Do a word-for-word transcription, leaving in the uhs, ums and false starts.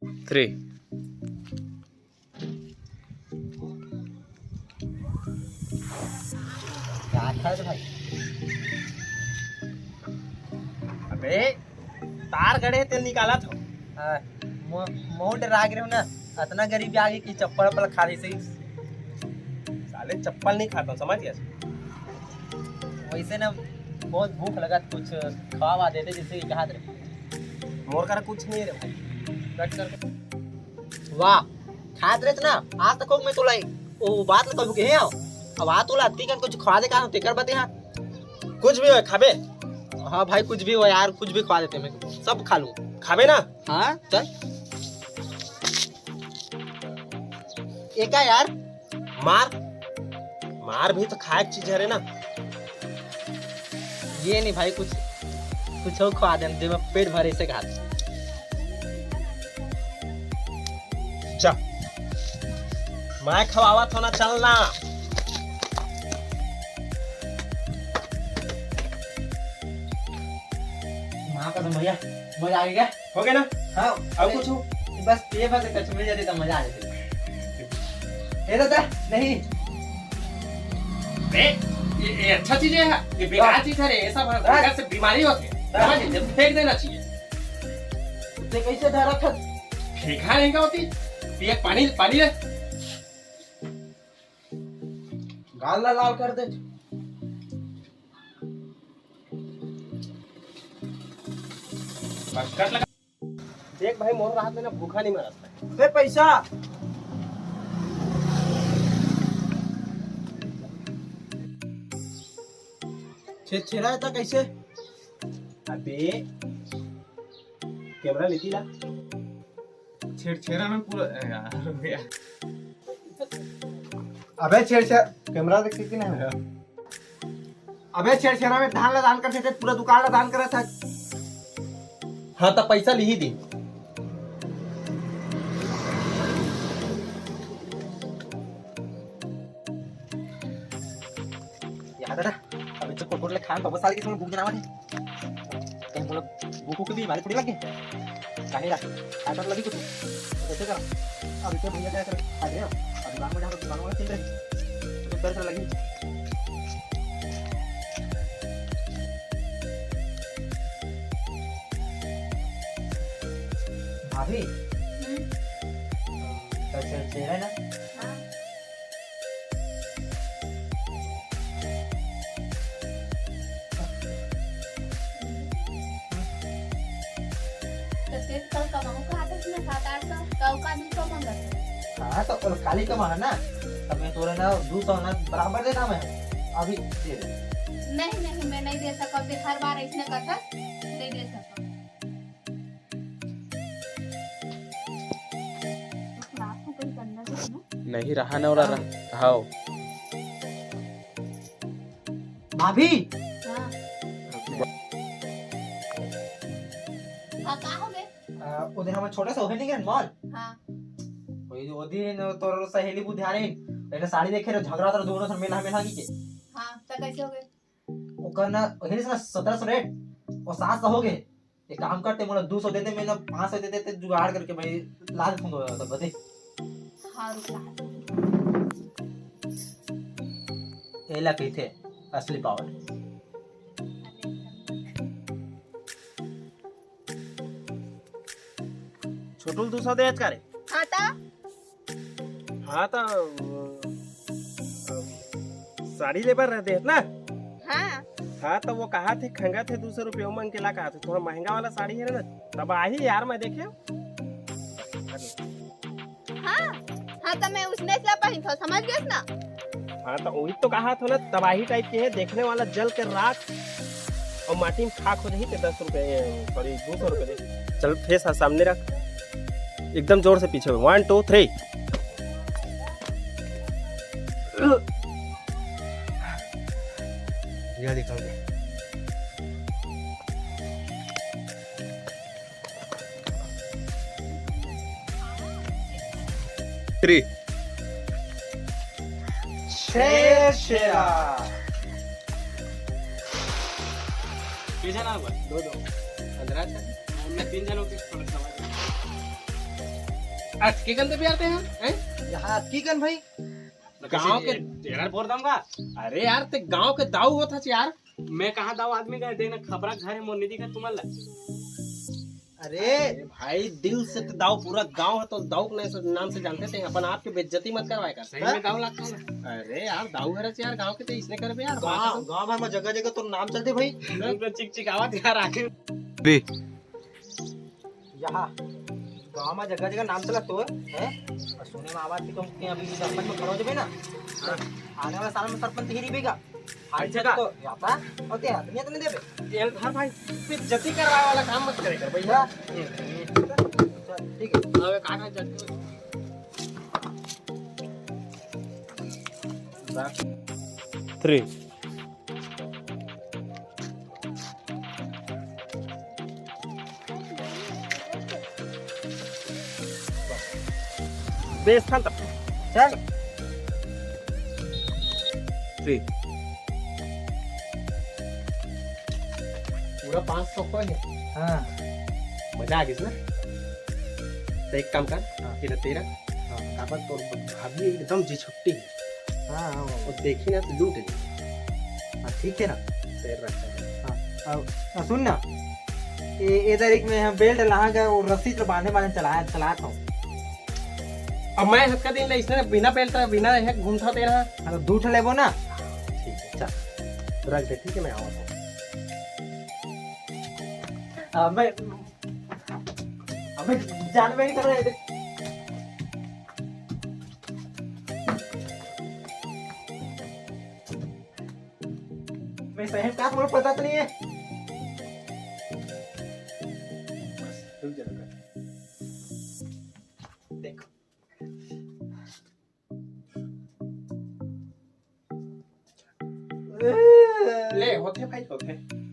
Three. क्या खाए रे भाई? अबे, तार गड़े तेल निकालत हो। हाँ, मो-, मोट राग रहे हो ना, अतना गरीबी आगे कि चप्पल वप्पल खा रही सही। साले चप्पल नहीं खाता, समझ गया? वैसे ना बहुत भूख लगा, कुछ खवा देते, जैसे कि कहा रे। मोर करा कुछ नहीं रे भाई, कट कर। वाह, खात रहे ना, आज तक मैं तोला वो बात ना कबू कहे हो। अब आ तोला अत्ती कन कुछ खवा दे का, तेकर बते हाँ। कुछ भी हो खाबे? हाँ भाई, कुछ भी हो यार, कुछ भी खवा देते, मैं सब खा लूँ। खाबे ना? हाँ, चल। एका यार, मार। मार भी तो खाए के चीज हरे ना। ये नहीं भाई, कुछ, कुछ और खवा दे, जे मैं पेट भरे से खा। जा, मैं खवावत हो ना, चल ना। माँ कसम भैया, मजा आ गया। हो गया ना? हाँ। और कुछ हो? बस ये बात कच मिल जाती तो मजा आ जाती। ये दादा, नहीं। बे, ये, ये अच्छा चीज है, ये बेकार चीज है रे, ऐसा बेकार से बीमारी होती है, समझ? फेंक देना चाहिए। ते कैसे धरा था? फेंका नहीं का होती? ये पानी, पानी है। गाल ला लाल कर दे। बस कट लगा। देख भाई, मोर रात में ना भूखा नहीं मरत है। अबे पैसा। छेरछेरा है ता कैसे? अबे कैमरा लेती ला। छेरछेरा में पूरा, अरे यार, हो गया। अबे छेरछेरा, कैमरा देखती कि नहीं? अबे छेरछेरा में धान ला दान कर देते, पूरा दुकान ला दान करत है। हाँ, तो पैसा लिही दी। याद है ना, अभी तो कुरकुरे ले खान, बाबा साल के समय भूख जनावत है। कहीं बोला, भूख की बीमारी थोड़ी लग गई। कहीं रख, आता तो लगी कुछ। तो कैसे करा? अभी तो भैया क्या करे? आ गए हो। अब दुकान में जाओ, दुकान वाला चिल रहे। तो डर से लगी। भाभी, हम्म। तो छे-, छेरा है ना? हाँ। तो फिर कल कमाऊँ कहाँ से इतना सात आठ सौ? कल का दिन तो मंगल है। हाँ, तो कल खाली कमा है ना, तब मैं तोरे ना दो सौ ना बराबर देना मैं अभी दे दे। नहीं, नहीं, मैं नहीं दे सकता, फिर हर बार ऐसने करता, नहीं दे सकता। रात को कोई करना भी है ना? नहीं रहा ना, ओला रहा। हाव। भाभी। हाँ। हाँ, का हो गए? आ, उधर हमारे छोटे से होहे नहीं गए मॉल? हाँ। वही वो दिन तोर सहेली बुधियारिन, बेटा साड़ी देखे रहे, झगड़ा तर दोनों से मेला मेला की के। हाँ, तो कैसे हो गए? ओकर ना, वही से ना सत्रह सौ रेट, वो सात सौ हो गए। एक काम करते, मोला दो सौ दे दे, मैं ना पाँच सौ दे देते, जुगाड़ करके मैं ला देता हूँ तो बदे। हाँ, रुक रहा। एला कहिथे असली पावर। छोटू ल दू सौ देत का रे? हाँ त? हाँ त, अ, अ, साड़ी लेबर रह देत ना? हाँ। हाँ त वो कहा थे, खंगा थे, दू सौ रुपया मांग के ला कहा थे, थोड़ा महंगा वाला साड़ी है ना, तब आही यार, मैं देखे। हाँ, हाँ, त मैं उसने से पहिनथों, समझ गेस ना? हाँ, त वही तो कहा थो ना, तबाही टाइप के है, देखने वाला जल के राख और माटी में खाक हो जाही, ते दस रुपए, सॉरी, दो सौ रुपए दे। चल, फेस हा सामने रख, एकदम जोर से पीछे, वन, टू, थ्री। यह दिखा दे। थ्री। छेरछेरा। कितना हुआ? दो, दो। पंद्रह था। हमने तीन जनों की थोड़ा समझ। अटके कन देबे यार ते ह, हैं? यहाँ अटकी कन भाई। गाँव के टेलर बोल दम का? अरे यार, ते गाँव के दाऊ होत हच यार। मैं कहाँ दाऊ आदमी का, देख ना, खपरा घर है, मोर निधि का तुम्हार ला। अरे अरे भाई, दिल से तो दाऊ, पूरा गाँव है तो दाऊ के नाम से, नाम से जानते थे, अपन आप के बेइज्जती मत करवाए कर। सही में दाऊ लगता है ना। अरे यार, दाऊ हरच यार, गाँव के तो इसने करबे यार, बात गाँव, है। गाँव भर में जगह जगह तो नाम चलते भाई। तुम तो चिक चिक आवाज यार आगे। दे। यहाँ गाँव में जगह जगह नाम चलत तो है। और सुने में आवाज कि तुम के अभी सरपंच में खड़ा हो जाबे ना, हाँ। आने वाला साल में सरपंच ही रहिबेगा। अच्छा। तो याता होते हैं, दुनिया तो नहीं देबे। तेल धर भाई, फिर जति करवाए वाला काम मत करे कर भैया। चल, ठीक है। अबे काट जति। थ्री। बेस था तब। चल। थ्री। पूरा पाँच सौ हो गया। हाँ। मजा आ गया ना? तो एक काम कर, हाँ। ये ला तेरा। हाँ। काबर तोर भाभी एकदम जी छुट्टी है। हाँ, हाँ, वो देखी ना तो लूट ले। हाँ, ठीक है ना? तेरा रक्षा कर। हाँ, अब, अब सुन ना, ये, ये तारीख में हम बेल्ट लहा गए और रस्सी से बांधे वाले चलाया, चलात हूँ। अब मैं हक्का दिन ले इसने बिना बेल्ट, बिना है घूमता तेरा। हाँ, तो दू ठो लेबो ना। ठीक है, चल। रख दे, ठीक है, मैं आवा हूँ। हाँ, मैं, अबे, जान में नहीं कर रहे थे। मैं सही में कहा, तुम्हें पता तो नहीं है। बस, रुक जा, रुक जा। देखो। ले, होते भाई, होते।